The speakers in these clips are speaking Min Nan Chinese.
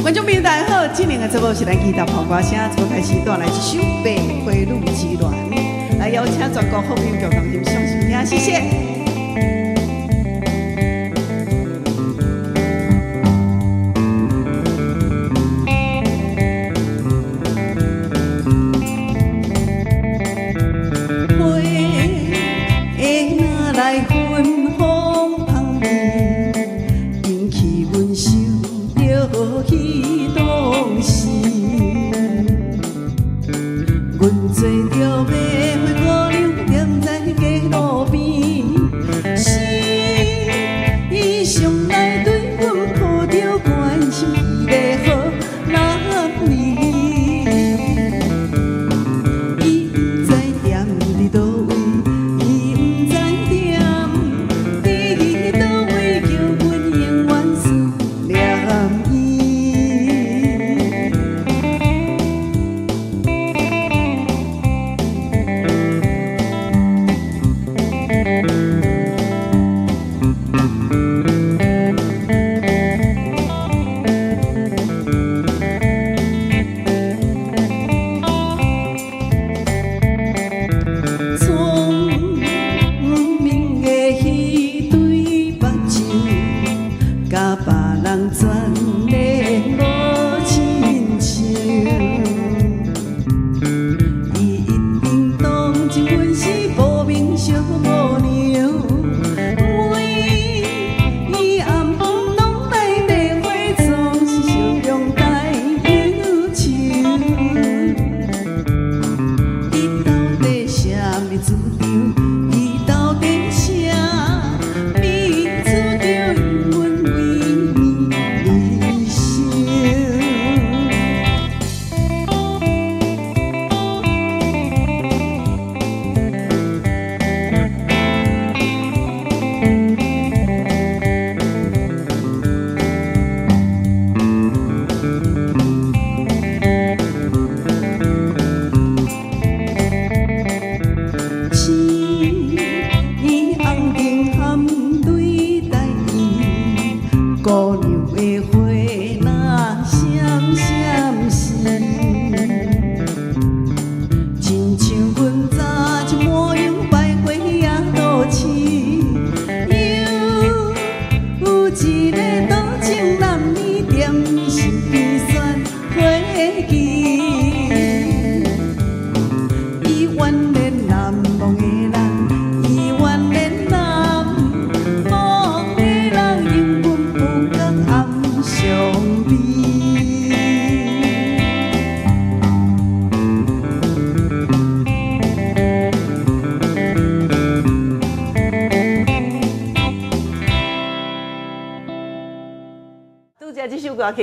觀眾朋友大家好，今年的節目是咱吉他炮歌聲，這個開始帶來一首《白花女之戀》，來邀請全國好朋友共同欣賞收聽，謝謝。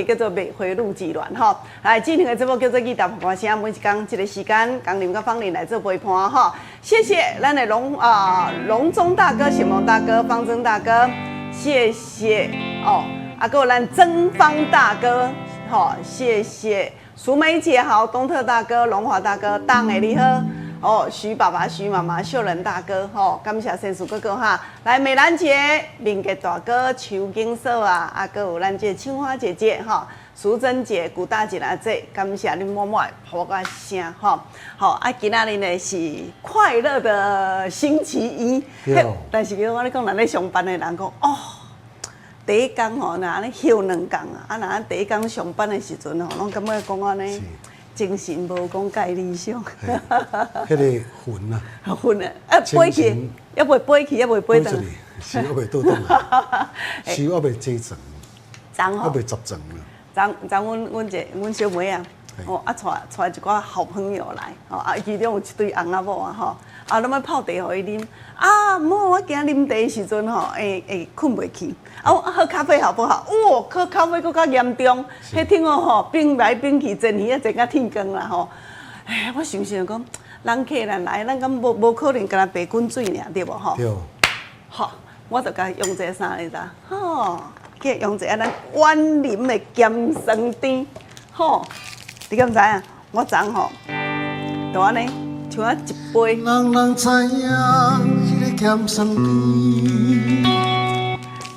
叫做《白花女之戀》吼，來，今天的節目叫做《吉他伴歌聲》，每一工這個時間，江林佮芳玲來做陪伴吼。謝謝咱的龍啊龍中大哥、顯蒙大哥、方曾大哥，謝謝哦。啊，閣有咱曾方大哥，吼，謝謝淑梅姐好，東特大哥、龍華大哥，當的你好。哦，徐爸爸、徐媽媽、秀仁大哥，吼，感謝先生哥哥哈。來，美蘭姐、明杰大哥、邱景嫂啊，啊，閣有咱這個青花姐姐，吼，淑珍姐、古大姐阿姐，感謝恁滿滿的噗仔聲，吼。好，啊，今仔日呢是快樂的星期一，但是我咧講，咱咧上班的人講，哦，第一工吼，若按呢歇兩工啊，啊，若咱第一工上班的時陣吼，攏感覺講按呢。精神無講介理想，彼個魂啊，魂啊，啊飛去，猶未飛去，猶未飛轉來，是猶未倒轉來，是猶未坐轉，猶未十轉啊。昨昨阮阮一阮小妹啊，哦啊帶帶一寡好朋友來，哦啊其中有一對翁仔某啊吼，啊攏欲泡茶予伊啉，啊某我驚啉茶的時陣吼會會睏袂去，啊我喝咖啡好不好？哇，喝咖啡閣較嚴重，彼天哦吼冰來冰去，煎魚仔煎甲天光啦吼。哎，我想想講，人客人來，咱敢無無可能干焦白滾水爾對無吼？對。好，我就共伊用一个啥你知？吼，叫用一个咱雲林的鹹酸甜，吼，你敢知影？我昨吼，就按呢，像啊一杯。人人知影彼个鹹酸甜。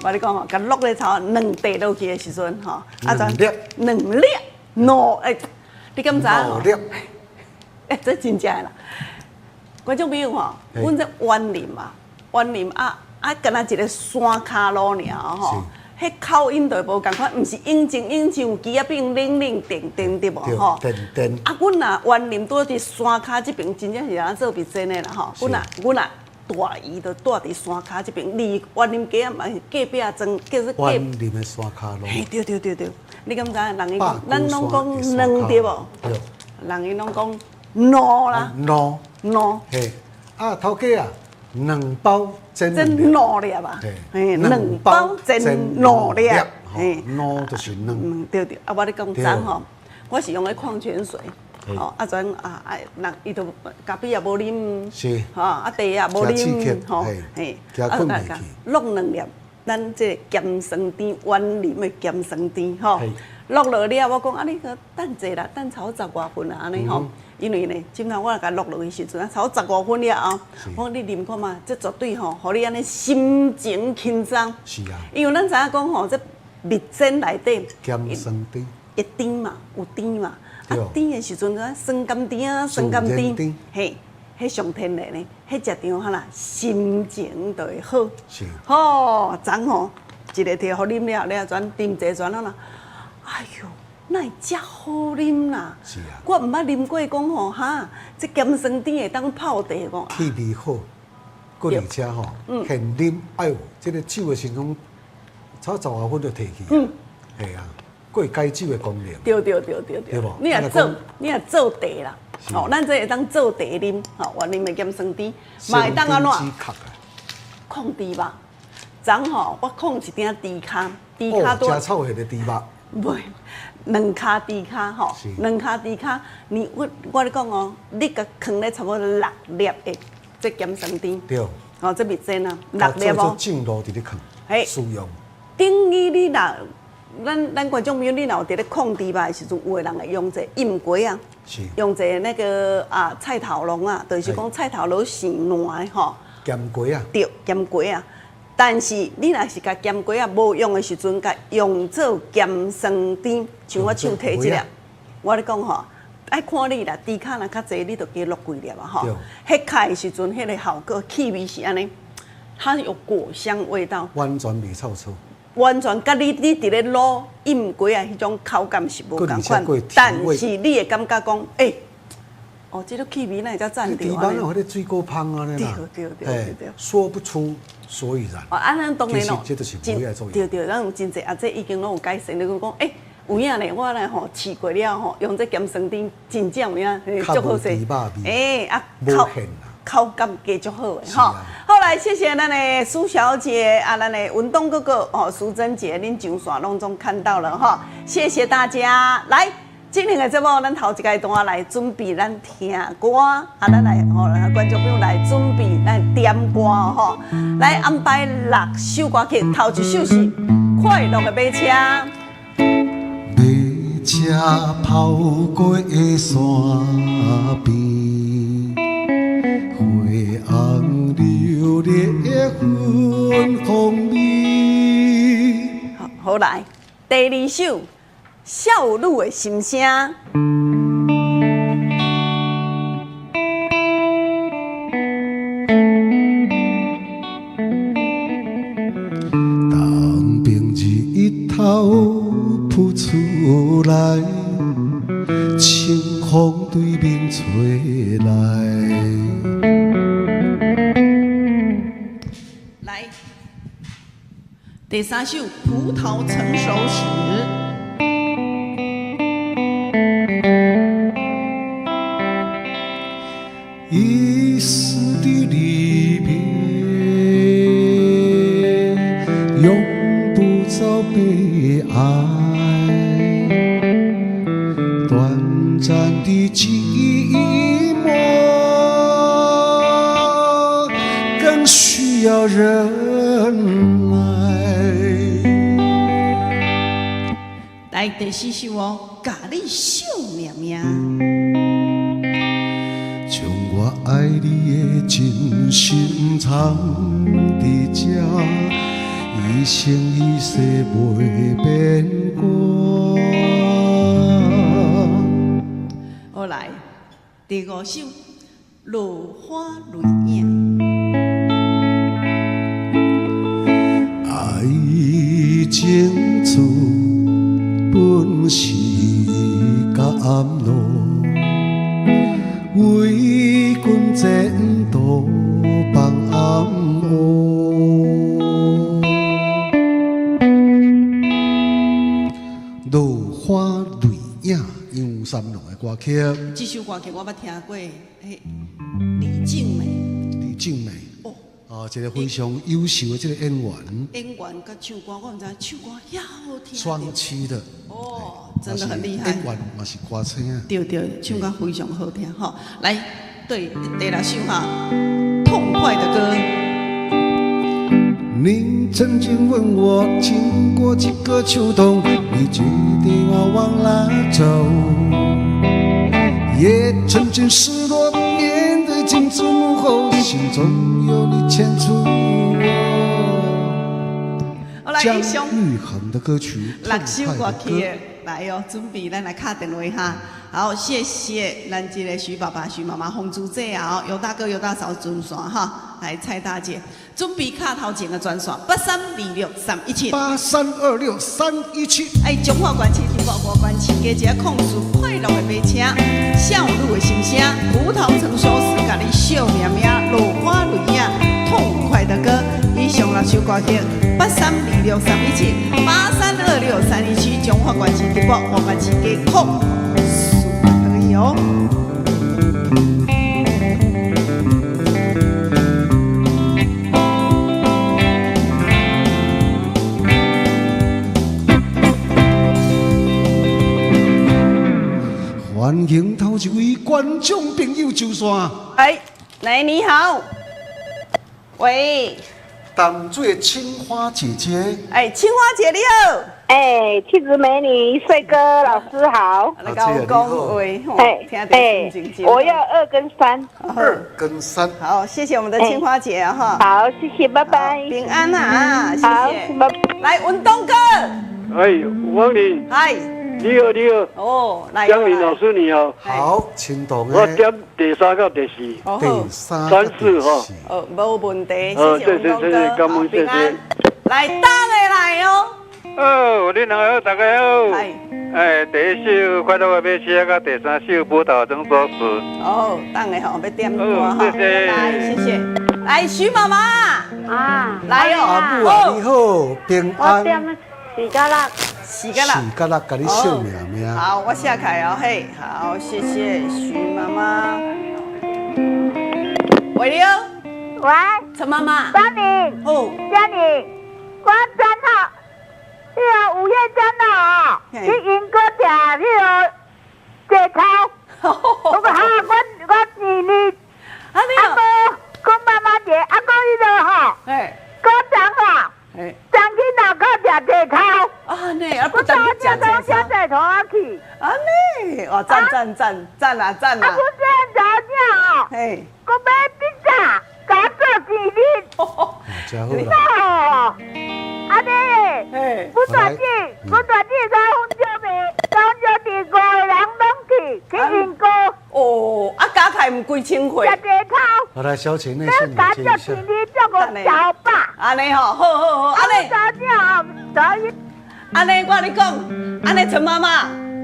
無，我你講吼，共落咧頭兩塊落去的時陣吼，兩粒，兩粒，兩欸，你敢知兩粒？欸，這真正的啦。觀眾朋友吼，阮這員林啊，員林啊啊，敢若一个山跤路爾吼，彼口音就無仝款，毋是永靖永像機仔變冷冷定定對無吼？定定。啊，阮若員林拄佇山跤這爿，真正是按做蜜煎的啦吼。阮若阮若大姨就住佇山跤這爿，離員林街仔嘛是隔壁庄，叫做員林的山跤路。嘿，對對對對，你敢知影？人伊講，咱攏講兩對無？對。人伊攏講兩啦。兩。兩。嘿，啊，頭家啊，兩包煎兩粒啊，嘿，兩包煎兩粒，嘿，兩就是兩。對對，啊，我咧講昨吼，我是用彼礦泉水，吼，啊，昨啊，啊，人伊都咖啡也無啉，是，吼，啊，茶也無啉，吼，嘿，啊，落兩粒，咱這個鹹酸甜，員林的鹹酸甜，吼，落落了，我講啊，你閣等者啦，等超十外分啊，按呢吼。因為呢，這擺我共落落去時陣，超十五分了後，我講你啉看覓，這絕對吼，予你按呢心情輕鬆。是啊。因為咱知影講吼，這蜜煎內底，鹹酸甜，會甜嘛，有甜嘛。啊，甜的時陣，酸甘甜啊，酸甘甜，嘿，彼上天然的，彼食著哈啦，心情就會好。是。吼，昨吼，一个摕予啉了了，轉啉一轉啊啦，哎喲。哪會遮好啉啦？是啊，我毋捌啉過，講吼哈，這鹹酸甜會當泡茶講。氣味好，閣而且吼，現啉哎喲，這个酒的時陣，差十外分就提去。嗯，係啊，閣會解酒的功能。對對對對對。對無？你若做茶啦，吼，咱這會當做茶啉，吼，員林的鹹酸甜，嘛會當按怎？控豬肉，昨吼我控一鼎豬跤，豬跤哦，誠臭的豬肉。袂，兩跤豬跤吼，兩跤豬跤，你我我咧講哦，你共囥咧差不多六粒的這鹹酸甜，對，哦，這蜜煎啊，六粒哦。正路佇咧囥，嘿，使用。等於你若，咱咱觀眾朋友，你若有佇咧控豬肉的時陣，有的人會用這醃雞啊，用這那個啊菜頭籠啊，就是講菜頭籠生爛的吼。鹹雞啊。對，鹹雞啊。但是你若是共鹹雞仔無用的時陣，共用做鹹酸甜，像我手提這粒，我咧講吼，愛看你啦，豬跤若較濟，你就加落幾粒啊吼。彼開的時陣，彼个效果氣味是按呢，它有果香味道。完全袂臭臭。完全佮你佇咧滷醃雞仔彼種口感是無仝款，但是你會感覺講，欸，哦，這个氣味哪會遮讚著？豬肉有彼个水果芳按呢啦，對對對對，說不出所以然。哦，啊，咱當然咯，這就是梅仔作用。對對，咱有真濟啊，這已經攏有改善。你講，欸，有影咧，我來吼試過了吼，用這鹹酸甜，真正有影，足好勢。欸，啊，口口感加足好的吼。好來，謝謝咱的蘇小姐啊，咱的文東哥哥哦，蘇貞杰，恁上線攏總看到了吼，謝謝大家來。這兩个節目，咱頭一階段來準備咱聽歌，啊，咱來吼，觀眾朋友來準備咱點歌吼，來安排六首歌曲，頭一首是《快樂的馬車》。馬車跑過的山邊，花紅榴蓮芬芳味。好，來第二首。少女的心聲。东边日头浮出來，清風對面吹來。來，第三首《葡萄成熟時》。一時的離別，用不著悲哀；短暫的寂寞，更需要忍耐。來第四首哦，共你惜命命。將我愛你的真心藏佇這，一生一世袂變卦。好來，第五首《落花淚影》。愛情厝本是甘露，為君前途放暗烏。落花淚影，楊三郎的歌曲。這首歌曲我捌聽過，彼李靜美。李靜美。哦。啊，一個非常優秀的這個演員。演員佮唱歌，我毋知唱歌遐好聽。雙棲的。哦，真的很厲害。演員嘛是歌星啊。對對，唱歌非常好聽吼。來，對，第六首哈，痛快的歌。你曾經問我，經過幾個秋冬，你決定要往哪走？也曾經失落，面對鏡子幕後，心中有你牽出我。來，姜育恆的歌曲，六首歌曲來哦，準備咱來敲電話哈。好，謝謝咱這個徐爸爸、徐媽媽、洪珠姐啊，尤大哥、尤大嫂專線哈，來蔡大姐，準備敲頭前的專線8326317， 8326317。哎，彰化縣市直播五關市加一個控訴快樂的馬車，少女的心聲，葡萄成熟時，共你惜命命，落花淚影，痛快的歌，以上六首歌曲，8326317，8326317，彰化縣市直播五關市加控訴可以哦。歡迎頭一位觀眾朋友上線。哎，來你好，喂，淡水的青花姐姐。哎，青花姐你好。哎，氣質美女，帥哥老師好。來跟我講話，聽得心情。我要2跟3。 2跟3。好，謝謝我們的青花姐哈。好，謝謝，拜拜。平安啊，謝謝。好，拜。來，文東哥。哎，王林。嗨。你好，你好。哦，來。江林老師你好。好，請動。我點第三個第四。第三、三四哈。哦，無問題，謝謝文東哥。好，平安。來，打的來哦。哦，恁兩個好，大家好。哎，第一首快樂的馬車，佮第三首葡萄成熟時。哦，等下吼，欲點歌哈。謝謝，謝謝。來，徐媽媽。啊，來哦。阿母啊，你好，平安。我點四加六。四加六。四加六，共你惜命命。好，我寫開哦，嘿，好，謝謝徐媽媽。喂，你好。喂。陳媽媽。嘉玲。哦。嘉玲，我轉好。彼个吳月珍哦，去英國食彼个濟頭。我講哈，我二年，啊閣講媽媽一個，啊閣彼个吼，閣昨吼，昨去外口食濟頭。啊呢，啊不等去食濟頭。食濟頭啊去。啊呢，哦讚讚讚讚啦讚啦。啊，阮這查某囝哦，閣買披薩，共我做生日。真好啦。阿弟，阮大姊，阮大姊甲阮小妹，甲阮小弟五個人攏去去英國。哦，啊加起來毋幾千歲。食濟頭。好來，小姐，那先你接一下。按呢吼，好好好，按呢。按呢，我共你講，按呢陳媽媽，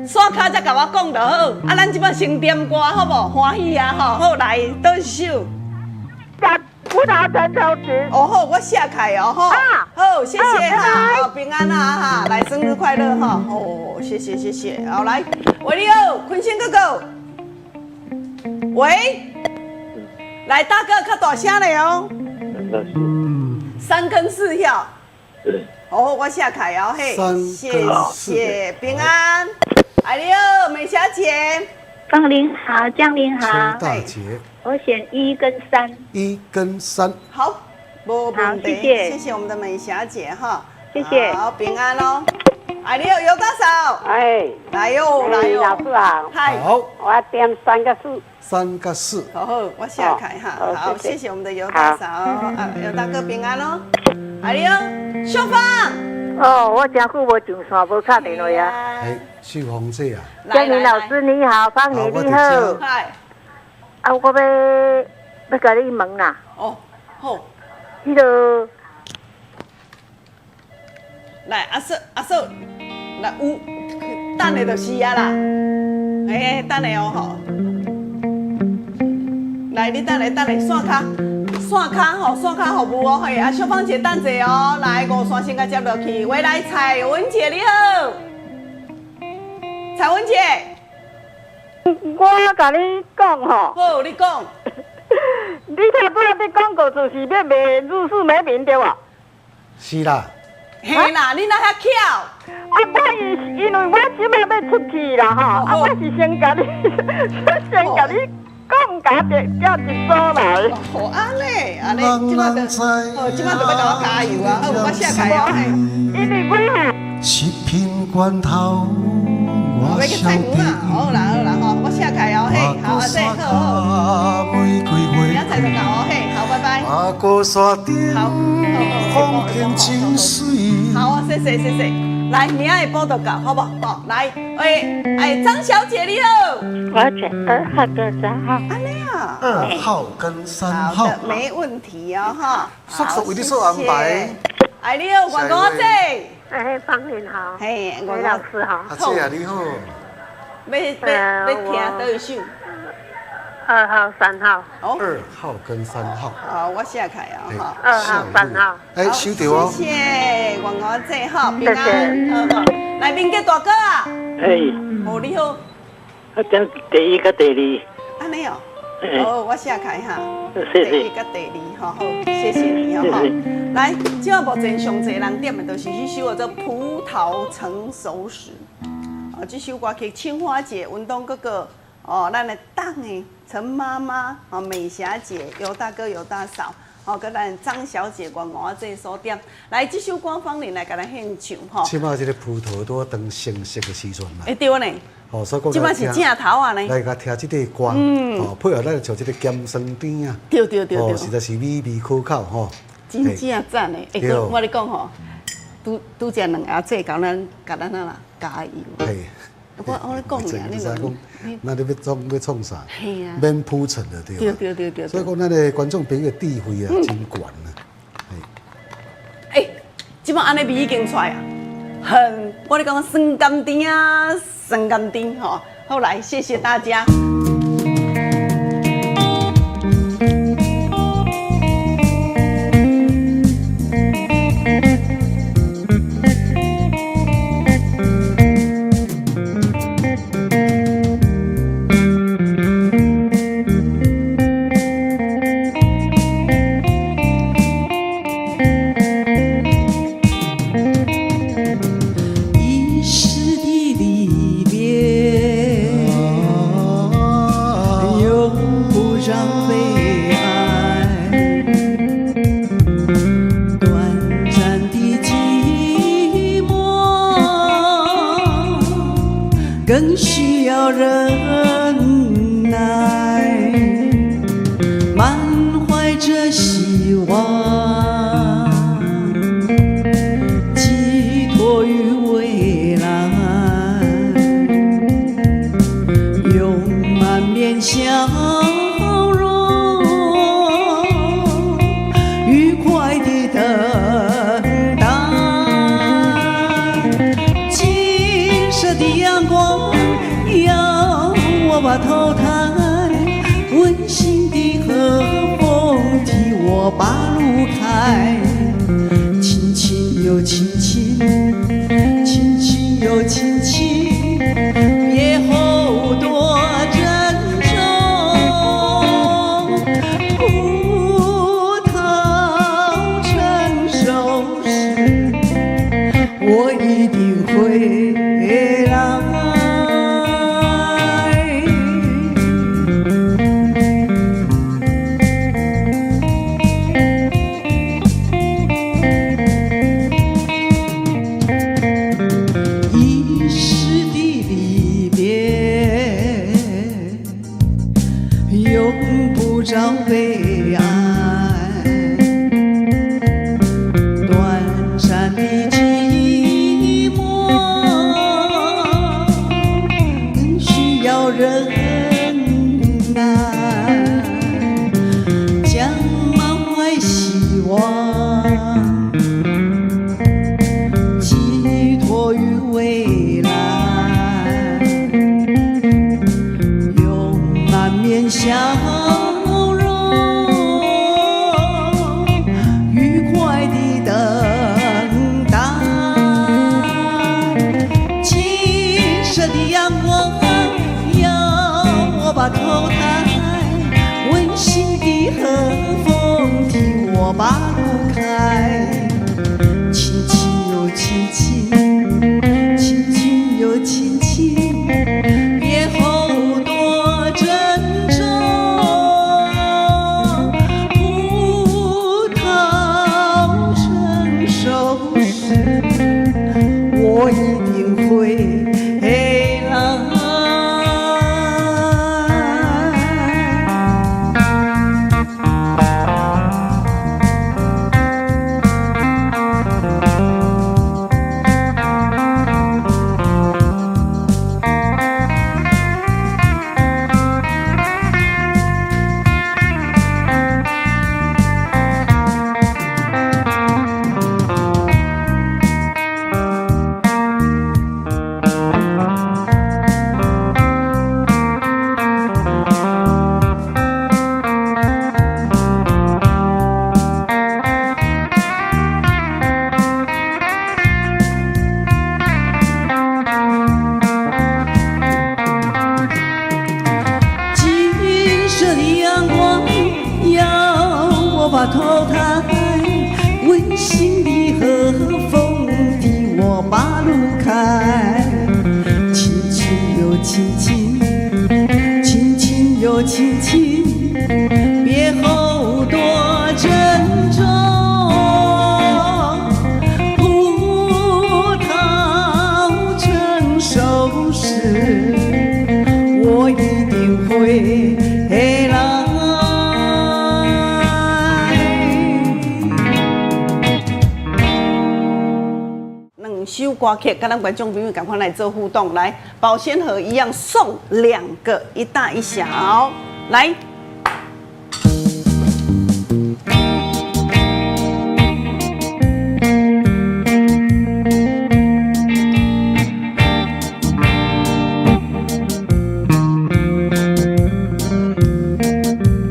刷卡才共我講就好。啊，咱這擺先點歌好無？歡喜啊吼，好來，倒一首。葡萄成熟時。哦好，我寫開哦吼。好，謝謝哈，好平安啊哈，來生日快樂哈。哦，謝謝謝謝，好來，喂你好，坤生哥哥。喂，來大哥較大聲咧哦。3跟4票。哦，我寫開哦嘿。謝謝平安。哎你好，美霞姐。芳玲好，江玲好。陳大姐。我選1跟3。 1跟3。好，沒問題。謝謝，謝謝我們的美霞姐哈。謝謝。好，平安哦。哎，你好，尤大嫂。哎，來喲，來喲。老師啊。嗨。好。我點3個4。 3個4。好，我寫開哈。好，謝謝我們的尤大嫂。啊，尤大哥平安哦。哎你好，秀芳。哦，我真久無上線，無敲電話啊。哎，秀芳姐啊，江玲老師你好，芳妮你好。嗨。啊，我欲欲共你問啦。哦，好。彼个。來，阿嫂，阿嫂，來有，等下就是啊啦。哎，等下哦吼。來，你等下，等下，線跤，線跤吼，線跤服務哦，嘿，啊，秀芳姐等者哦，來，五線先共接落去。喂，來，彩文姐你好，彩文姐，我共你講吼，好，你講，你頭拄仔佇廣告就是欲賣日式美餅對無？是啦。嘿啦，你哪遐巧？啊，我是因為我這擺欲出去啦吼，啊，我是先共你，先共你講共叫一組來。哦，按呢，按呢，這擺就，哦，這擺就欲共我加油啊！好，我寫開哦，嘿。因為我食品罐頭，我欲去菜園啊！好啦好啦吼，我寫開哦，嘿，好，阿姐，好好。明仔載就到哦，嘿，好，拜拜。好，好好，好啊，謝謝謝謝。來，明仔下晡就到，好無？好，來，欸欸，張小姐你好。我選2號跟3號。按呢啊。 2號跟3號。好的，沒問題哦，哈。速速為你做安排。哎，你好，外公姐。哎，芳玲好。嘿，李老師好。阿姐啊，你好。欲欲欲聽佗一首？ 2號、3號。 2號跟3號。好，我寫開啊，哈。2號、3號。哎，收到哦。謝謝外公姐，哈，平安，好好。來，明杰大哥啊。哎。哦，你好。啊，點第一佮第二。按呢哦。哦，我寫開哈。謝謝。第一佮第二，吼好，謝謝你哦，哈。來，這馬目前上濟人點的，就是這首叫做《葡萄成熟時》。哦，這首歌曲，青花姐、文東哥哥，哦，咱的黨的陳媽媽，哦，美霞姐、尤大哥、尤大嫂，哦，佮咱張小姐、王娥這所點。來，這首歌芳玲來共咱獻唱，吼。這馬這个葡萄拄當成熟的時陣啦。欸，對呢。哦，所以講。這馬是正頭啊呢。來，共聽這个歌，哦，配合咱像這个鹹酸甜啊。對對對對。哦，實在是美味可口吼。真正讚的，欸，我咧講吼，拄拄才兩阿姐共咱共咱啊啦加油。嘿，我我咧講爾，你講，那你欲創欲創啥？嘿啊，免鋪陳的對。對對對對。所以講，咱的觀眾朋友智慧啊，真懸啊。欸，這擺按呢味已經出來啊，很，我咧講酸甘甜啊，酸甘甜吼。好來，謝謝大家。一時的離別，永不讓悲哀。短暫的寂寞，更需要忍耐。滿懷著希望，寄託於未來，用滿面笑容，愉快地等待。金色的陽光要我把頭抬，溫馨的和風替我把路開，輕輕又輕輕，輕輕又輕輕，別後多珍重。葡萄成熟時，我一定會來。把頭抬，溫馨的和風替我把路開，親親又親親，親親又親親，別後多珍重。葡萄成熟時，我一定會來。金色的陽光要我把頭抬，溫馨的和風替我把路開，親親又親親，親親又親親，別後多珍重。葡萄成熟時，我一定會來。兩首歌曲，佮咱觀眾朋友仝款來做互動，來保鮮盒一樣送兩個，一大一小，來。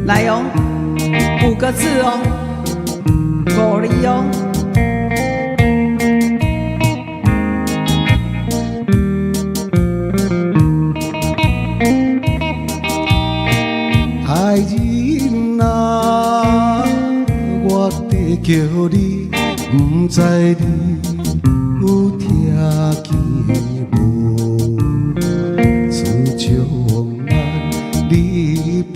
來哦，五個字哦，鼓勵哦。愛人啊，我在叫你，毋知你有聽見無？自從咱離別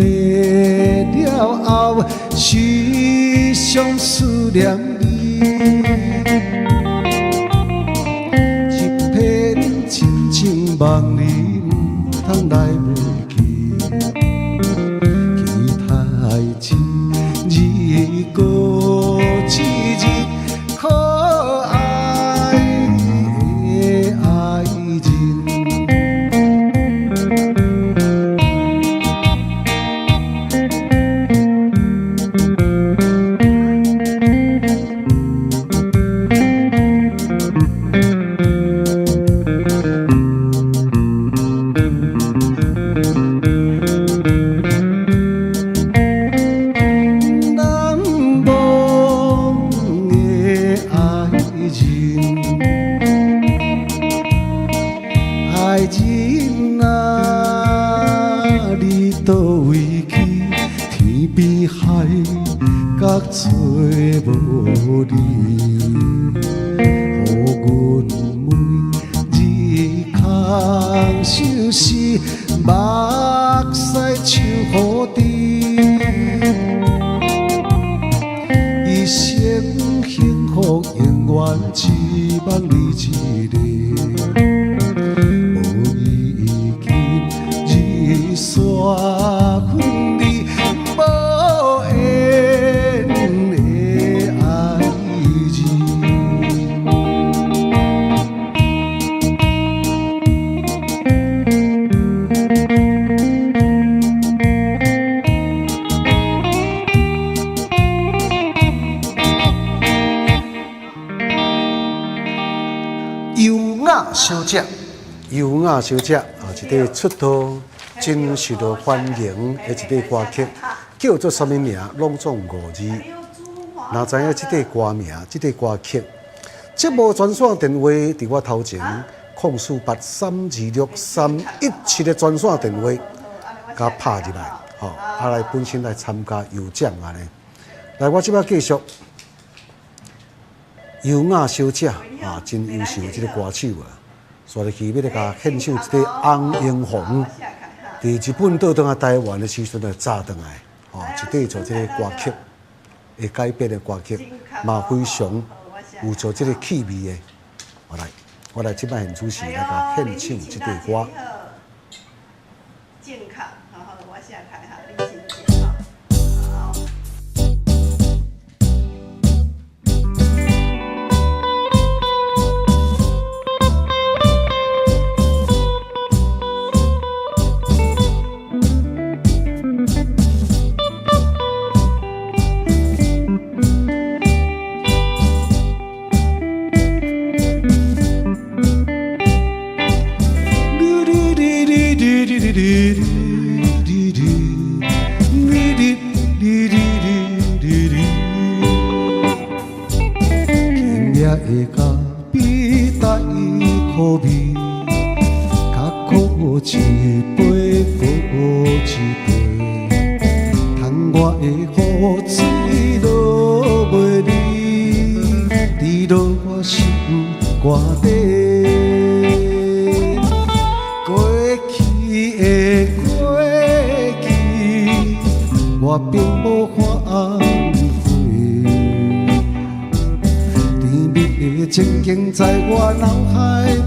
了後，時常思念你。一片真情望你毋通來袂記。期待一日閣一日，可愛的愛人。難忘的愛人，愛人啊，你佗位去？天邊海角揣無你，予阮每日空相思，目屎像雨滴。一生幸福永遠只望你一個，無意今日煞分離，無緣的愛人。優雅小姐，優雅小姐啊，一塊出道真受到歡迎的一塊歌曲，叫做啥物名？攏總五字。若知影這塊歌名，這塊歌曲，節目專線電話佇我頭前，048326317的專線電話，共拍入來，吼，啊來本身來參加有獎按呢。來，我這擺繼續。優雅小姐啊，真優秀這个歌手啊，煞落去欲來共獻唱一个翁英紅，佇日本倒轉來台灣的時陣就炸轉來，吼，一塊做這个歌曲，會改編的歌曲，嘛非常有做這个趣味的。我來，我來這擺現主持來共獻唱這塊歌。正確，好好，我寫開哈，你先講好。今夜的咖啡帶苦味，較苦一杯，閣一杯，窗外的雨水落袂離，滴落我心肝底。過去的過去，我並無反悔。甜蜜的情景在我腦海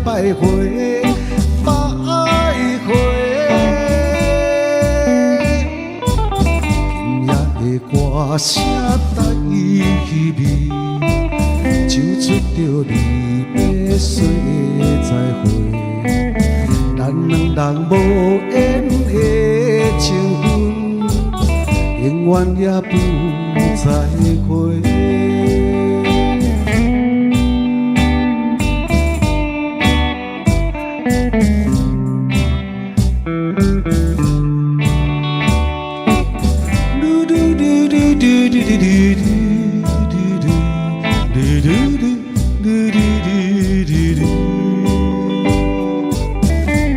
徘徊，徘徊。今夜的歌聲帶彼味，唱出著離別說再會。咱兩人無緣的情分，永遠也不再會。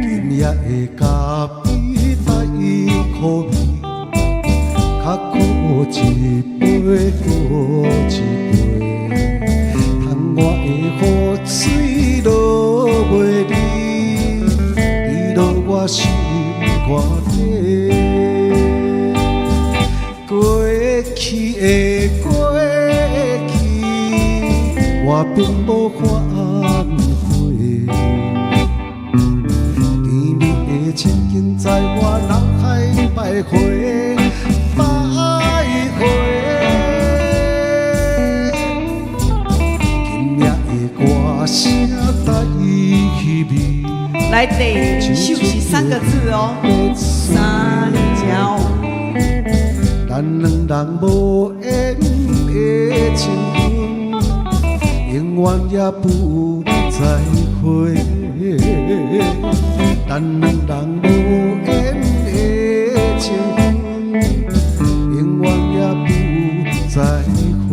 今夜的咖啡帶苦味，較苦一杯，閣一杯，窗外的雨水落袂離，滴落我心肝底。過去的過去，我並無反悔。甜蜜的情景在我腦海徘徊，徘徊。今夜的歌聲帶彼味。來，第二首是三個字哦，三焦。咱兩人無緣的情分，永遠也不再會。咱兩人無緣的情分，永遠也不再會。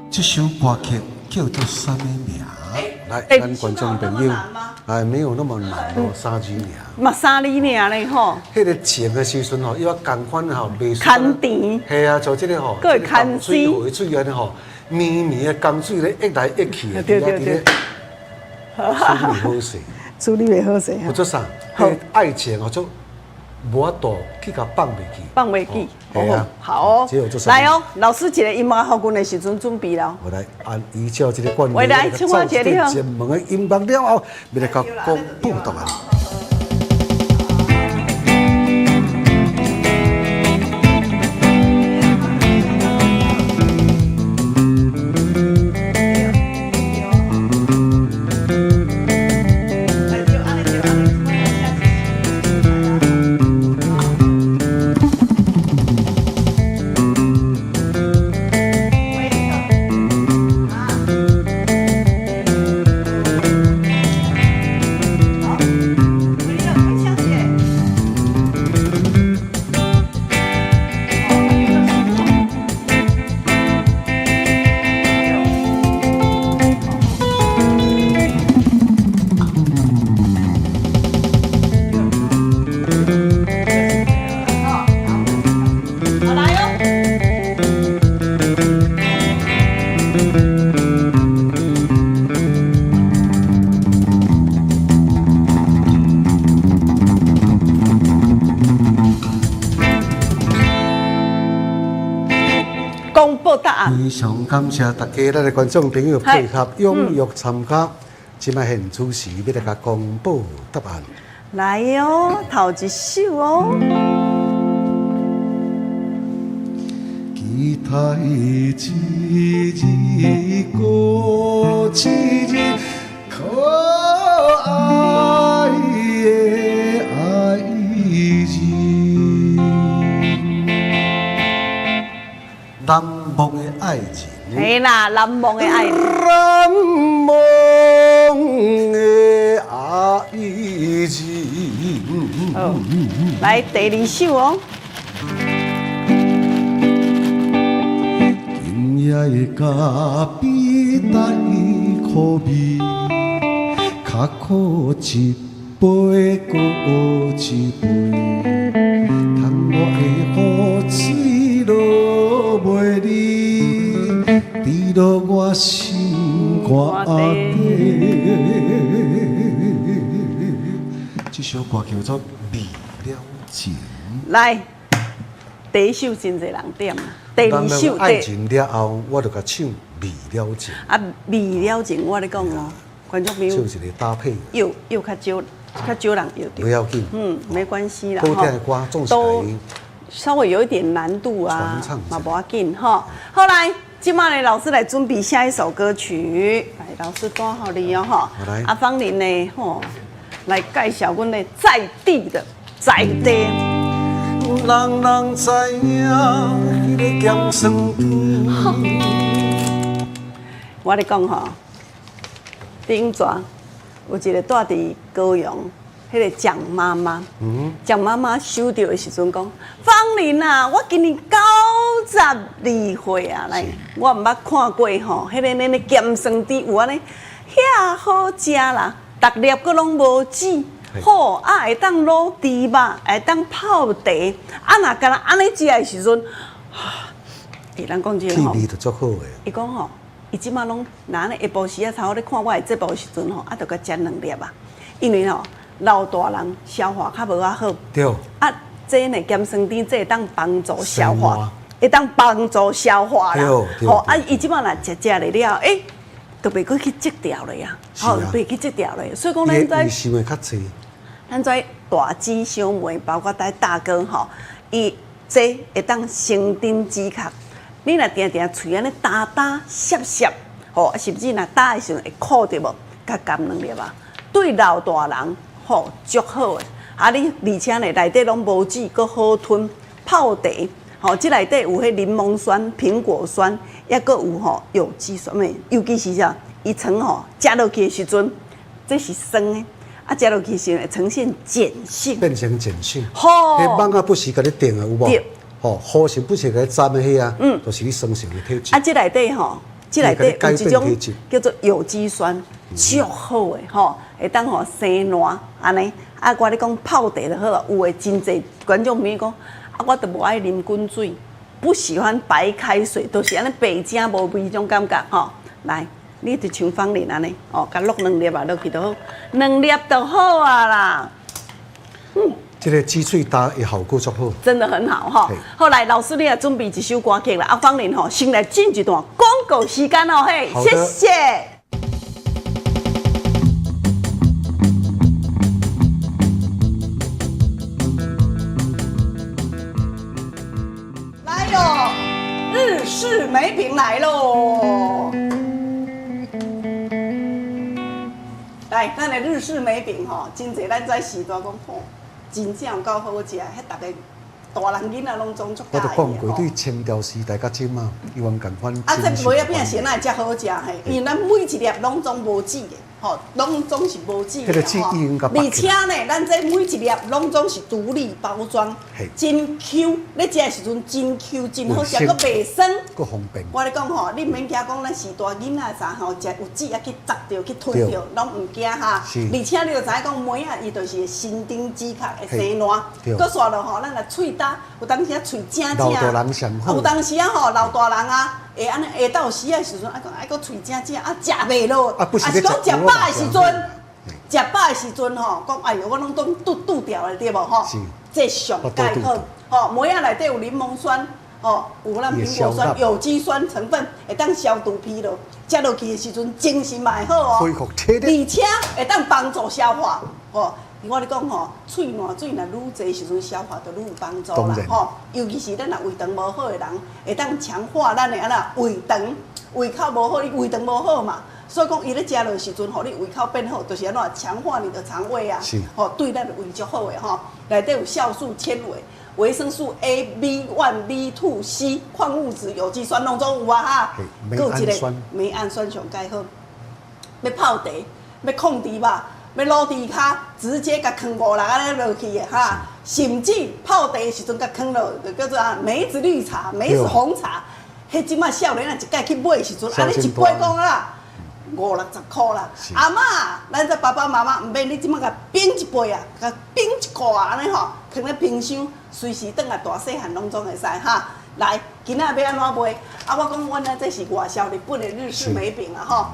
這首歌曲叫做啥物名？來，咱觀眾朋友，哎，沒有那麼難哦，三字爾。嘛三字爾咧吼。彼个情的時陣吼，伊話仝款吼，袂牽甜。係啊，就這个吼，閣會牽水河水按呢吼，綿綿的江水咧，溢來溢去的，對對對。處理袂好勢。處理袂好勢。有做啥？彼愛情哦，做無法度去共放袂記。放袂記。係啊。好哦。來哦，老師一个音樂予阮的時陣準備了。我來按依照這个慣例，我來唱我一个你好。熱門的音樂了後，欲來共公布答案。好。公布答案。非常感謝大家，咱的觀眾朋友配合踴躍參加，這擺現主時欲來共公布答案。來喲，頭一首哦。期待一日閣一日可愛的愛人，難忘的愛人。嘿啦，難忘的愛人。難忘的愛人。好，來第二首哦。今夜的咖啡帶苦味，較苦一杯閣一杯，窗外的雨水落袂离，滴落我心肝底。這首歌叫做《未了情》。來，第一首真濟人點啊，第二首愛情了後，我就共唱《未了情》。啊，未了情，我咧講哦，觀眾朋友，唱一個搭配，又又較少，較少人搖著。不要緊，嗯，沒關係啦。好聽的歌總是都稍微有一點難度啊，嘛無要緊吼。好來，這擺呢，老師來準備下一首歌曲，來，老師帶予你哦吼。阿芳玲呢，吼，來介紹阮的在地的在地。人人知影彼个鹹酸甜。我咧講吼，頂逝有一個住佇高雄，彼個蔣媽媽，蔣媽媽收著的時陣講：芳玲啊，我今年92歲啊，來，我毋捌看過吼，彼個恁咧鹹酸甜有按呢遐好食啦，逐粒閣攏無籽。好啊，會當滷豬肉，會當泡茶。啊，若干焦按呢食的時陣，欸，人講這個吼，氣味就足好的。伊講吼，伊這馬攏若按呢下晡時仔，頭咧看我的節目的時陣吼，啊，就共食兩粒啊。因為吼，老大人消化較無遐好。對。啊，這呢鹹酸甜，這會當幫助消化，會當幫助消化啦。對。吼，啊，伊這馬若食食咧了，欸，就袂閣去積掉了呀。吼，袂去積掉了。所以講咱這。想的較濟。咱這大姊小妹，包括咱大哥吼，伊這會當生津止渴。你若定定喙按呢焦焦澀澀，吼，甚至若焦的時陣會苦著無？共含兩粒啊，對老大人吼足好的。啊，你而且呢，內底攏無籽，閣好吞，泡茶吼，這內底有彼檸檬酸、蘋果酸，抑閣有吼有機酸的。尤其是啥，伊腸吼食落去的時陣，這是酸的。啊，食落去時會呈現鹼性，變成鹼性。吼，彼蠓仔不時共你叮的有無？對。吼，雨是不時共你沾的彼啊，就是你酸性的體質。啊，這內底吼，這內底有一種叫做有機酸，足好的吼，會當予生爛按呢。啊，我咧講泡茶就好了。有的真濟觀眾朋友講，啊，我都無愛啉滾水，不喜歡白開水，都是按呢白正無味種感覺吼。來。你就像芳玲按呢，哦，共淥兩粒啊落去就好，兩粒就好啊啦。嗯，這個止喙焦的效果足好，真的很好哈。後來老師你也準備一首歌曲啦，阿芳玲吼，先來進一段廣告時間哦，嘿，謝謝。來嘍，日式美餅來嘍。來，咱的日式美餅吼，真濟咱這時代講吼，真正有夠好食，彼逐个大人囡仔攏總足佮意。我就講過，對清朝時代到這馬，猶原仝款。啊，這梅仔餅是哪會遮好食嘿？因為咱每一粒攏總無籽的，吼，攏總是無籽的吼。而且呢，咱這每一粒攏總是獨立包裝，真 Q。咧食的時陣真 Q，真好食，閣袂酸。閣方便。我咧講吼，你毋免驚講咱序大囡仔啥吼，食有籽啊去砸著去吞著，攏毋驚哈。而且你就知影講梅仔伊就是會生津止渴，會生爛。閣煞落吼，咱若喙焦，有當時啊喙正正，老大人上好。有當時啊吼，老大人啊，會按呢下晝時的時陣，啊講愛閣喙正正啊食袂落，啊是講食飽的時陣，食飽的時陣吼，講哎喲，我攏總拄拄掉的對無吼？這上蓋好，吼，梅仔內底有檸檬酸，吼，有咱蘋果酸、有機酸成分，會當消除疲勞。食落去的時陣，精神嘛會好哦。恢復體力。而且會當幫助消化，吼。我咧講吼，喙內水若愈濟時陣，消化就愈有幫助啦，吼。尤其是咱若胃腸無好的人，會當強化咱的按怎胃腸，胃口無好，你胃腸無好嘛，所以講伊咧食落時陣，予你胃口變好，就是按怎強化你的腸胃啊，吼，對咱的胃足好的吼。內底有酵素、纖維、維生素 A、B1、B2、C、礦物質、有機酸攏總有啊哈。閣有一個梅氨酸上蓋好，欲泡茶，欲控豬肉。欲滷豬跤，直接共囥五六按呢落去的哈，甚至泡茶的時陣共囥落，就叫做啊梅子綠茶、梅子紅茶。彼這擺少年仔一擺去買的時陣，按呢一杯講啦，五六十箍啦。阿嬤，咱這爸爸媽媽毋免，你這擺共冰一杯啊，共冰一罐按呢吼，囥咧冰箱，隨時轉來大細漢攏總會使哈。來，今仔欲按怎賣？啊，我講阮啊，這是外銷日本的日式梅餅啊吼。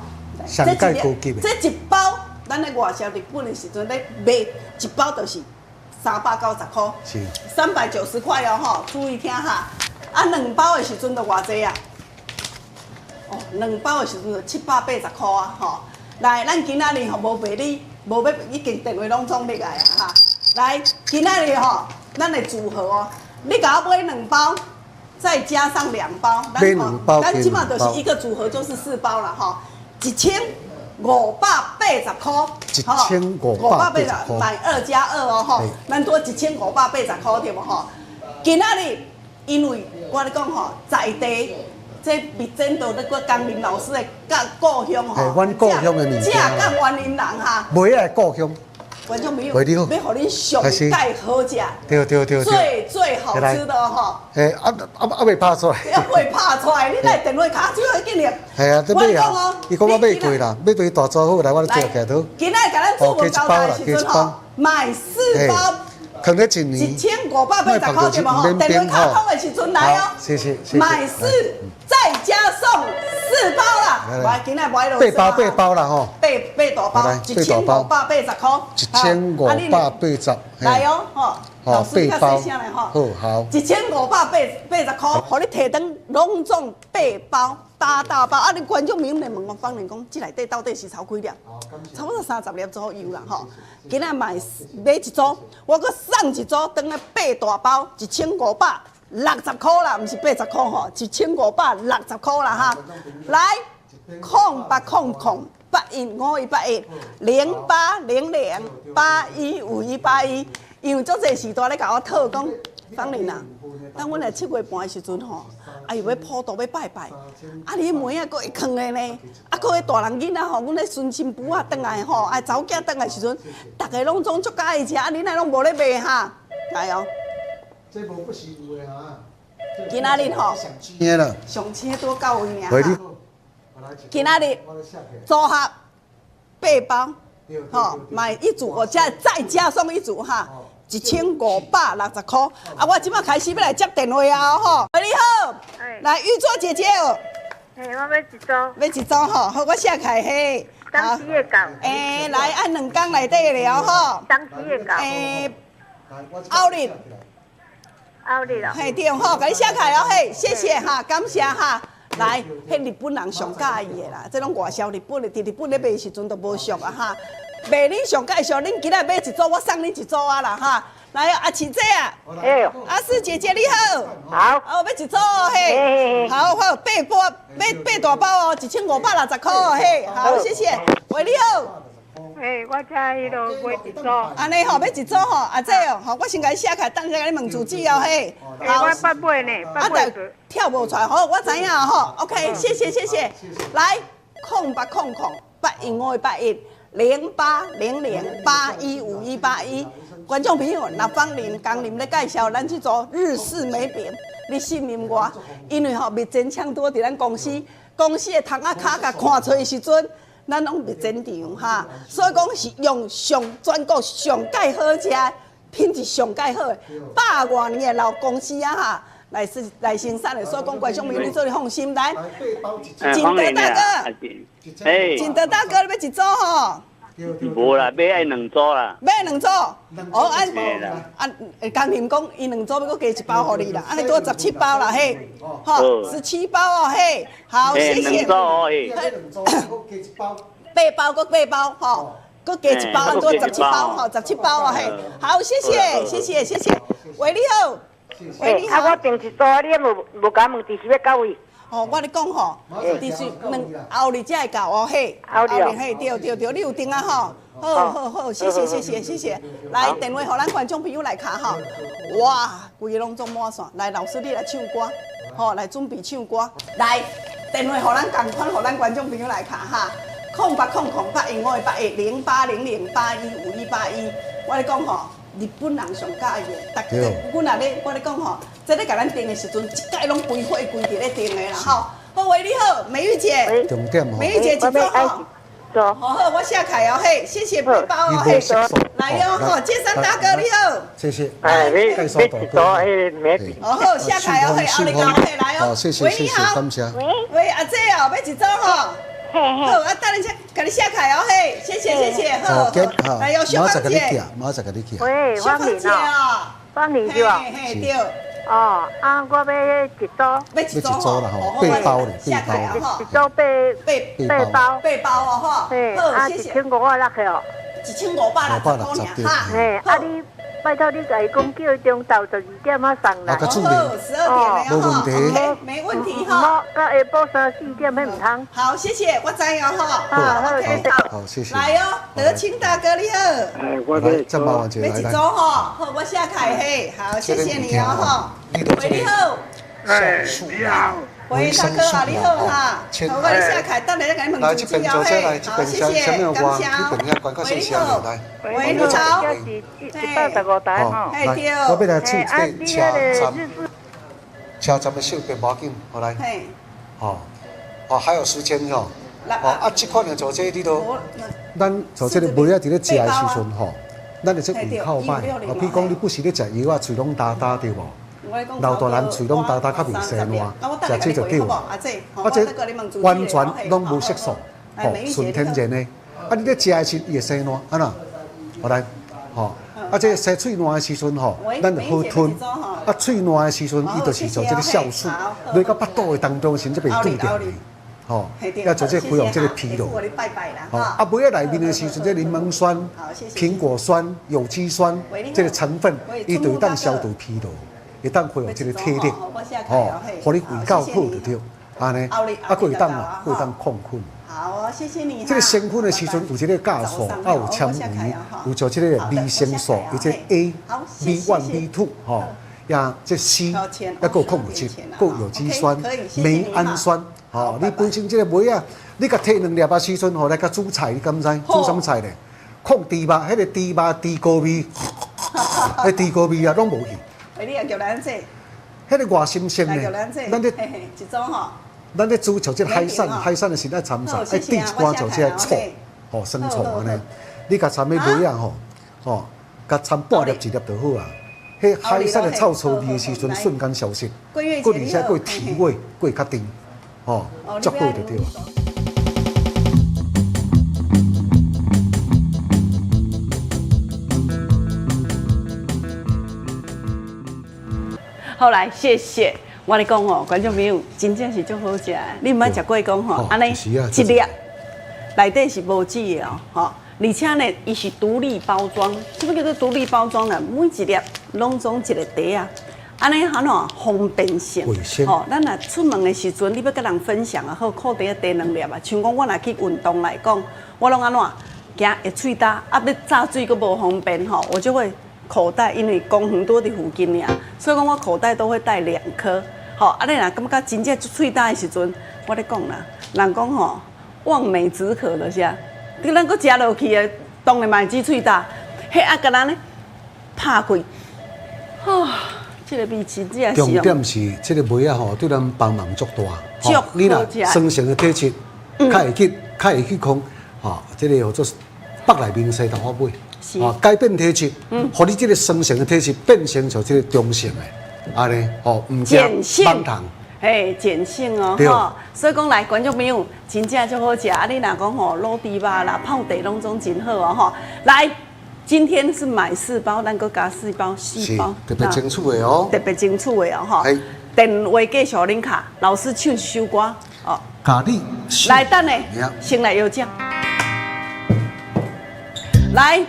上蓋高級的。這一包。咱咧外銷日本的時陣咧賣一包就是390箍，390塊哦吼，注意聽哈。啊，兩包的時陣就偌濟啊？哦，兩包的時陣就780箍啊吼。來，咱今仔日吼無賣你，無欲已經電話攏總入來啊哈。來，今仔日吼，咱的組合哦，你共我買兩包，再加上兩包，咱這擺就是一個組合就是四包啦吼，1580箍，1580箍，買2加2哦吼，咱多1580箍對無吼？今仔日因為我咧講吼，在地這蜜煎到咧個江林老師的故鄉吼，阮故鄉的物件，這甲雲林人哈，袂愛故鄉。觀眾朋友，欲予恁上蓋好食，對對對，最最好吃的吼。嘿，啊啊啊未拍出來。啊未拍出來，你來電話敲最好緊入。係啊，這買啊，伊講我買過啦，買對大組好來，我咧做起來都。今仔共咱主文交代的時陣吼，買四包，囥咧一年，1580箍對無吼？電話敲通的時陣來哦。謝謝。買四再加送四包啦，來今仔買落。八包八包啦吼。八八大包，1580箍。1580。來哦，吼，老師較細聲來吼。好好。1580箍，予你提轉攏總八包，大大包。啊，你觀眾朋友來問我芳玲講，這內底到底是炒幾粒？差不多30粒左右啦，吼。今仔買買一組，我閣送一組，轉來八大包，1560箍啦，毋是80箍吼，1560箍啦哈。來，0800815181，0800815181。因為足濟時代咧共我討講，芳玲啊，當阮來七月半的時陣吼，啊又欲普渡欲拜拜，啊你梅仔閣會囥的呢，啊閣彼大人囡仔吼，阮咧孫新婦仔轉來吼，啊查某囝轉來時陣，逐个攏總足佮意食，啊恁若攏無咧賣哈，來哦。這無不是有的哈。今仔日吼，上車拄到位爾。今仔日組合八包，吼，買一組，我加再加送一組哈。1560箍，啊！我這擺開始欲來接電話啊，吼！喂，你好，來玉座姐姐哦。嘿，我欲一組。欲一組吼，好，我寫起來嘿。當時會到。欸，來按兩工內底了吼。當時會到。欸，後日。後日哦。嘿，對吼，共你寫起來哦，嘿，謝謝哈，感謝哈。來，彼日本人上佮意的啦，這攏外銷日本的，佇日本咧賣時陣都無俗啊哈。賣恁上介紹，恁今仔買一組，我送恁一組啊啦哈。來，阿琪姐啊，阿四姐姐你好，好，哦，欲一組哦嘿，好好，八包，買八大包哦，1560箍哦嘿，好，謝謝。喂，你好，嘿，我遮彼落買一組，按呢吼，欲一組吼，阿姐哦，好，我先共你寫起來，等下共你問住址哦嘿。好，我捌買呢，捌買過。跳無出來，好，我知影吼，OK，謝謝謝謝。來，0800815181，0800815181。觀眾朋友，若芳玲、江林咧介紹咱這組日式梅餅，你信任我，因為吼蜜煎廠拄佇咱公司，公司的窗仔跤共看出的時陣，咱攏蜜煎廠哈，所以講是用上全國上蓋好食、品質上蓋好的百外年的老公司啊哈，來是來生產的，所以講觀眾朋友你做哩放心來。錦德大哥，錦德大哥，你欲一組吼？無啦，買愛兩組啦。買兩組，哦，按按，江林講，伊兩組欲閣加一包予你啦，按呢拄十七包啦，嘿，吼，十七包哦，嘿，好，謝謝。兩組哦，嘿。八包閣八包，吼，閣加一包，按拄十七包，吼，十七包哦，嘿，好，謝謝，謝謝，謝謝。喂，你好，喂，你好。啊，我訂一組，你無無共問，佇是欲到位？哦，我咧講吼，佇是兩後日才會到哦，嘿，後日嘿，對對對，你有訂啊吼？好好好，謝謝謝謝謝謝。來，電話予咱觀眾朋友來敲吼。哇，規个攏總滿線。來，老師你來唱歌，吼，來準備唱歌。來，電話予咱仝款，予咱觀眾朋友來敲哈。08000815810800815181。我咧講吼，日本人上喜歡的，逐个，阮若咧，我咧講吼，這咧共咱訂的時陣，一概攏規伙規佇咧訂的啦吼。好，喂，你好，美玉姐，重點吼，美玉姐，一組吼。好好，我寫開哦，嘿，謝謝背包哦，嘿，來哦，好，介山大哥你好，謝謝，哎，你你一組彼個哦好，寫開哦，嘿，後日到嘿，來哦，謝謝，喂你好，感謝，喂阿姐哦，欲一組吼，好，啊等下共你寫開哦，嘿，謝謝謝謝，好，來哦，小芳姐，馬上共你寄，喂，小芳姐哦，芳玲對吧？嘿對。哦，啊，我欲一組，欲一組啦吼，八包咧，八包，一組八八包，八包哦吼，好，啊，1560個哦，1560塊哈，嘿，啊你拜託你共伊講，叫伊中晝12點仔送來，好，12點無問題，沒問題哈，到下晡3、4點彼毋通。好，謝謝，我知哦吼，好，OK，好，謝謝。來哦，德清大哥你好，哎，我欲欲一組吼，好，我寫開嘿，好，謝謝你哦吼。喂，你好，哎，你好，喂，大哥啊，你好哈，好，我咧寫開，等下再共你問住址哦嘿，好，謝謝，感謝。喂，你好，喂，你好，115台吼，嘿對，我欲來唱這個車站，車站的小編無要緊，好來，吼，哦，還有時間吼，哦，啊，這款的做這你都，咱做這個糜仔佇咧食的時陣吼，咱的這胃口歹，哦，比如講你不時咧食藥仔，喙攏焦焦對無？老大人喙攏焦焦，較袂生爛，食這就對。啊，這完全攏無色素，吼，純天然的。啊，你咧食的時，伊會生爛，按怎？好來，吼，啊，這生喙爛的時陣吼，咱就好吞。啊，喙爛的時陣，伊就是做這個酵素，落到腹肚的當中時，才袂拄著去。吼，要做這個恢復這個疲勞。吼，啊，糜仔內面的時陣，這檸檬酸、蘋果酸、有機酸這個成分，伊就會當消除疲勞。會當恢復這個體力，吼，予你胃口好就對，按呢，啊，閣會當啊，閣會當抗菌。好哦，謝謝你。這個生菌的時陣有這個酵素，啊有纖維，有做這個維生素，伊這 A、B1、B2，吼，也這 C，抑閣有礦物質，閣有有機酸、酶氨酸，吼，你本身這個糜仔，你共提兩粒仔時陣，吼來共煮菜，你敢知？煮啥物菜咧？控豬肉，彼個豬肉豬膏味，彼豬膏味啊，攏無去。你也叫咱這，彼个外新鮮的，咱咧一組吼，咱咧煮像這個海產，海產的時愛摻啥？愛滴一寡像這個醋，吼，酸醋按呢。你共摻彼糜仔吼，吼，共摻半粒一粒就好啊。彼海產的臭臭味的時陣瞬間消失，閣而且閣會提味，閣會較甜，吼，足好就對啊。好來，謝謝。我咧講吼，觀眾朋友，真正是足好食的。你毋捌食過講吼，按呢一粒內底是無籽的哦，吼。而且呢，伊是獨立包裝，什麼叫做獨立包裝呢？每一粒攏總一個袋仔，按呢按怎方便性。吼，咱若出門的時陣，你欲佮人分享也好，褲袋仔提兩粒啊。像講我若去運動來講，我攏按怎，驚會喙焦，啊欲炸水閣無方便吼，我就會。口袋，因為公園拄佇附近爾，所以講我口袋都會帶兩顆。吼，啊你若感覺真正喙焦的時陣，我咧講啦，人講吼，望梅止渴就是啊，你咱閣食落去的，當然嘛會止喙焦。彼啊，共咱咧拍開，啊，這個味真正是。重點是這個糜仔吼，對咱幫忙足大。吼，你若酸性的體質，較會去，較會去講，吼，這個叫做腹內面洗頭髮尾。哦，改變體質，予你這個酸性的體質變成像這個中性的，按呢，吼，毋驚盲糖，嘿，鹼性哦，吼，所以講來觀眾朋友，真正足好食。啊，你若講吼滷豬肉啦、泡茶攏總真好哦，吼。來，今天是買四包，咱閣加四包，四包，特別清楚的哦，特別清楚的哦，吼。電話繼續恁敲，老師唱一首歌哦。共你來，等下，先來搖獎。來。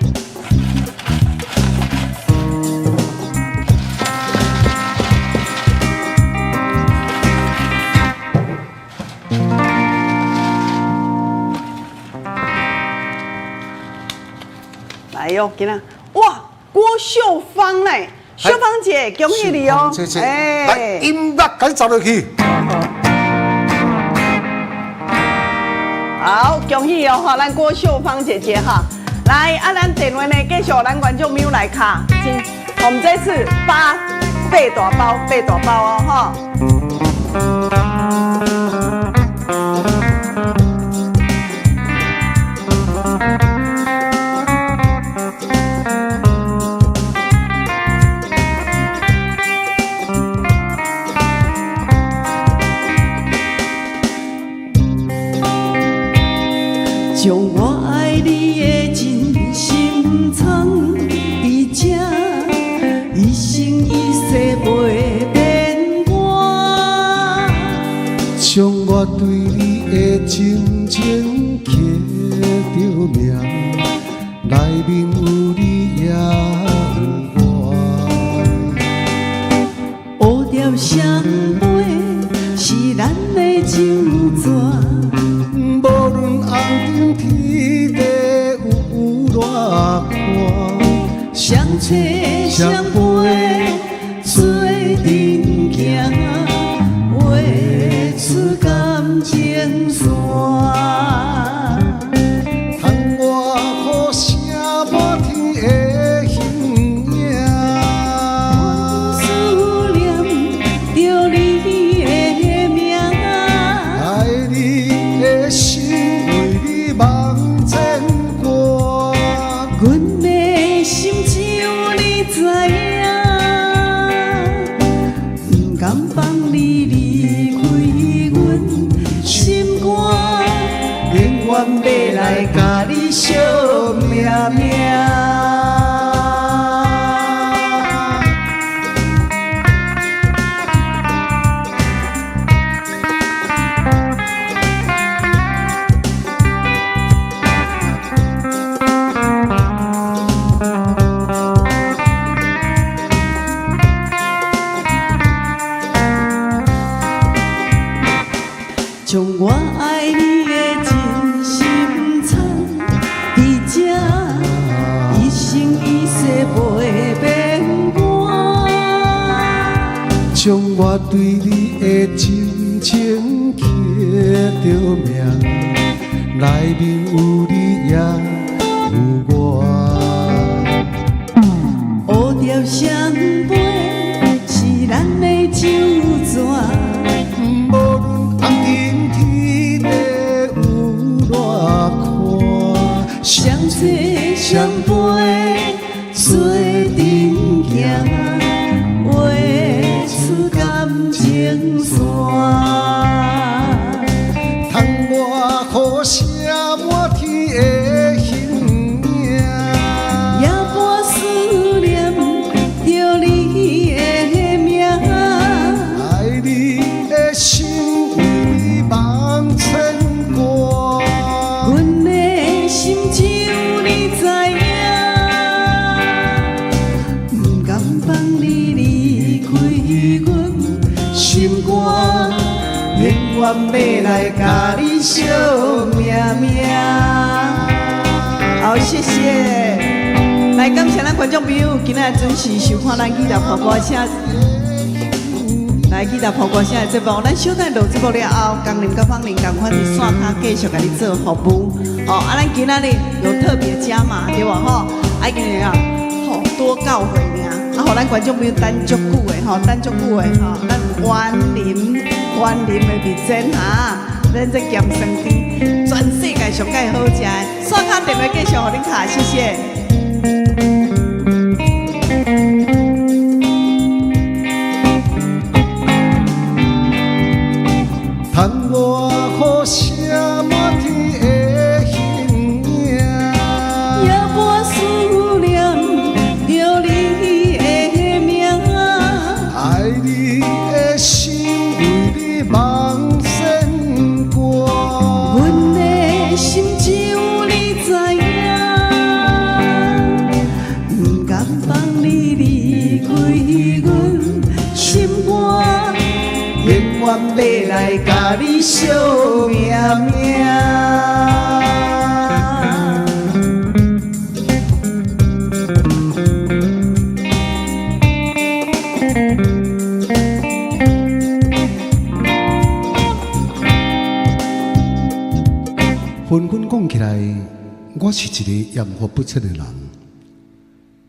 來喲，今仔哇，郭秀芳嘞，秀芳姐，恭喜你哦！欸，來，音樂共你走落去。好，恭喜哦！哈，咱郭秀芳姐姐哈，來，啊，咱電話呢繼續，咱觀眾朋友來敲，我們這次八大包，八大包哦，哈。將我愛你的真心藏佇這，一生一世袂變換。將我對你的真情刻著名，內面有你也有我。蝴蝶相飛是咱的酒泉。無論紅燈天地有偌寬，相找相陪做陣行，畫出感情線。窗外雨聲滿天的形影，思念著你的名，愛你的心為你茫牽掛。阮的心只有你知影，不甘放你離開阮心肝，永遠欲來共你惜命命。將我愛你的真心藏佇這，一生一世袂變換。將我對你的真情刻著名，內面有你也有我。蝴蝶相飛是咱的酒泉。無論紅燈天地有偌寬，相找相陪做陣行，畫出感情線。窗外雨聲滿天的形影，也伴思念著你的名，愛你的心為你茫牽掛。阮的心只有你知影，不甘放你離開阮心肝，永遠欲來共你惜命命。好，謝謝。來感謝咱觀眾朋友今仔日準時收看咱吉他破歌聲，來吉他破歌聲的節目。咱小等落節目了後，江林佮芳玲仝款佇線跤繼續共你做服務。哦，啊，咱今仔日有特別加碼，對無吼？啊，今日啊，吼多教誨爾，啊，予咱觀眾朋友等足久的吼，等足久的吼，咱員林員林的蜜餞哈，咱這鹹酸甜，全世界上蓋好食的。線跤電話繼續予恁敲，謝謝。窗外雨声滿天的形影。也半思念著你的名。愛你的心為你茫牽掛。阮的心只有你知影，毋甘放你離開阮心肝，永遠欲來共你惜命命。紛紛講起來，我是一個嚴復不測的人。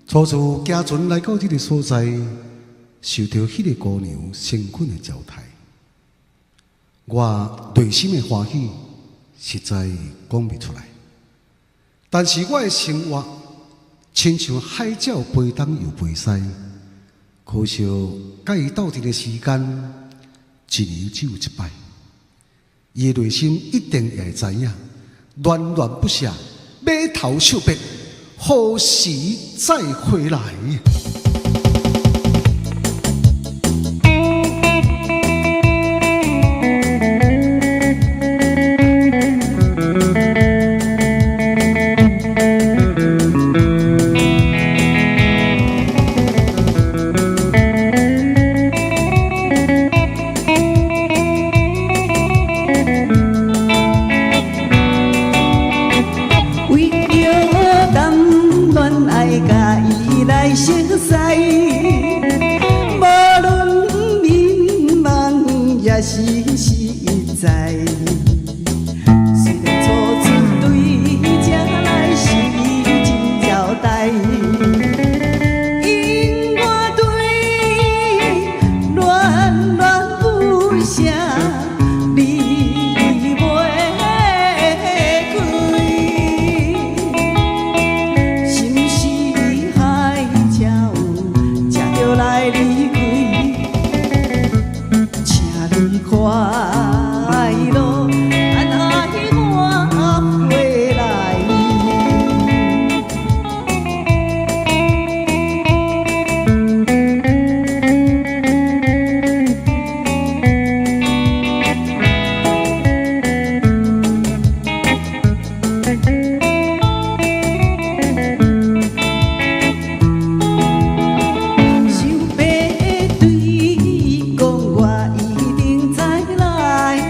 初次行船來到這个所在，受著彼个姑娘誠懇的招待，我內心的歡喜實在講袂出來。但是我的生活親像海鳥飛東又飛西，可惜佮伊鬥陣的時間，一年只有一擺。伊的內心一定也會知影，戀戀不捨，碼頭惜別，何時再回來？為著談戀愛，佮伊來熟似，無論眠夢抑是實在。雖然初次對這來是真招待，因我對戀戀不捨，離袂開。是毋是海鳥才著來離開？請你快樂，等愛我回來。想欲對伊講，我一定再來。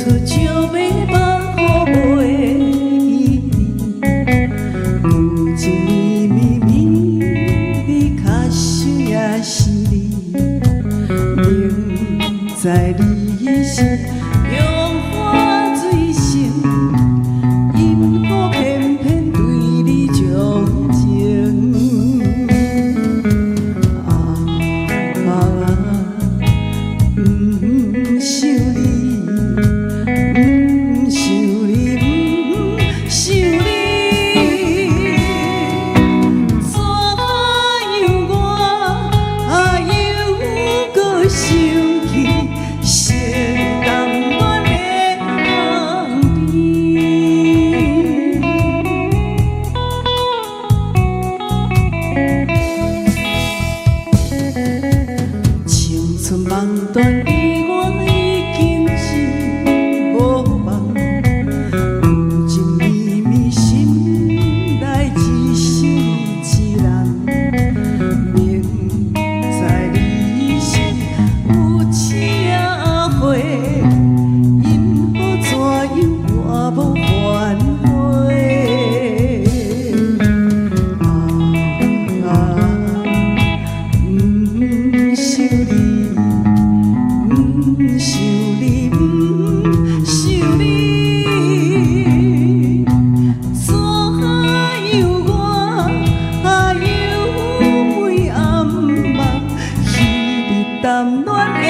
出石马目予袂记你，旧情绵绵绵，你较想也是你，明知你是镜花水深，因何偏偏對你鍾情？啊啊，毋想你，毋想你，毋想你，怎樣我猶閣想起，是甘願的梦邊。青春夢斷的我已經是無望，舊情綿綿心內只想你一人。明知你是有車禍，因何怎樣我無反悔？啊啊，毋想你，毋想你，毋想你，怎樣我猶每暗夢，彼日談戀的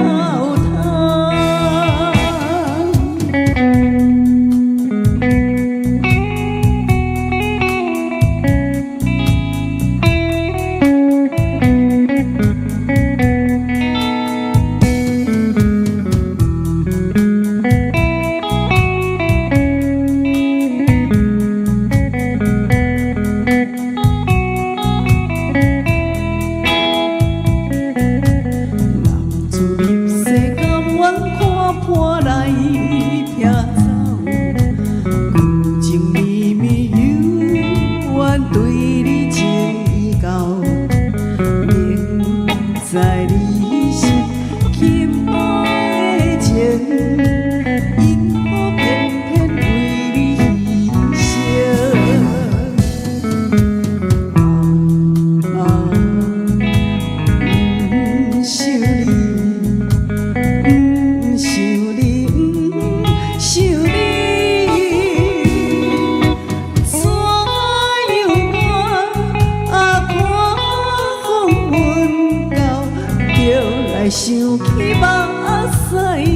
後窗。男子入世甘願看破來避走，舊情綿綿猶原對你情意厚。明知你是金箔的情，因何偏偏為你犧牲？啊，毋想你，毋想你，毋想你，怎樣我看風雲到，就來想起目屎流。